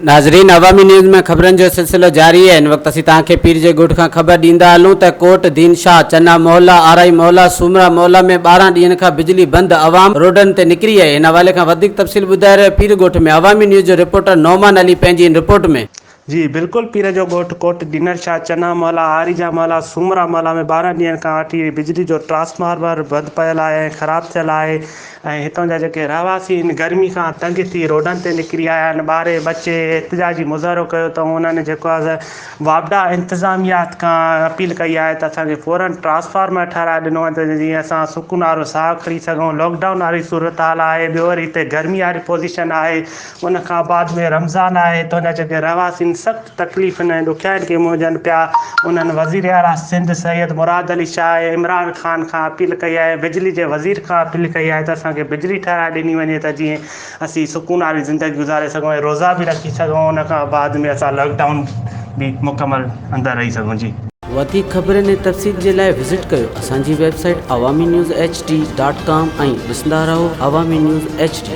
ناظرين عوامي نيوز ۾ خبرن جو سلسلو جاري آهي هن وقت اسين توهان کي پير جي ڳوٺ کان خبر ڏيندا هلون ته ڪوٽ دين شاهه، چنا محلا، آرائي محلا، سومرا محلا ۾ 12 ڏينهن کان بجلي بند عوام روڊن تي نڪري آئي هن حوالي کان وڌيڪ تفصيل ٻڌائي رهيو پير ڳوٺ ۾ عوامي نيوز جو رپورٽر نعمان علي پنهنجي هن رپورٽ ۾. جي بلڪل پير جو ڳوٺ ڪوٽ ڏنل شاهه، چنا محلا، آريجا محلا، سومرا محلا ۾ 12 ڏينهن کان وٺي بجلي جو ٽرانسفارمر بند پيل آهي ۽ خراب ٿيل آهي ۽ هتان جا جيڪي رهواسي آهن گرمي کان تنگ ٿي روڊن تي نڪري آيا آهن ٻاري ٻچي احتجاجي مظاهرو ڪيو اٿئون انهن جيڪو آهي واپڊا انتظاميا کان اپيل ڪئي آهي ته اسان کي فورن ٽرانسفارمر ٺهرائي ڏنو وڃي ته جيئن اسان سڪون وارو ساهه کڻي سگهون لاڪ ڊائون واري صورتحال آهي ٻيو وري هتي گرمي واري پوزيشن آهي ان کان بعد ۾ رمضان آهي ته ان جا جيڪي رهواسين سخت تڪليفن ۽ ڏکيائين کي منهن ڏين پيا. انهن وزيراعليٰ سنڌ سيد مراد علي شاهه ۽ عمران خان کان اپيل ڪئي آهي بجلي جي وزير کان اپيل ڪئي آهي ته اسان کي بجلي ٺهرائي ڏني وڃي ته جيئن اسين سڪون واري زندگي گذاري سگهون ۽ روزا به رکي سگهون ان کان بعد ۾ اسان لاڪ ڊائون به مڪمل اندر رهي سگهون جي. وڌيڪ خبرن ۽ تفصيل جي لاء وزٽ ڪيو اسان جي website Awami news H D dot com ۽ ڏسندا رهو عوامي نيوز ايڇ ڊي.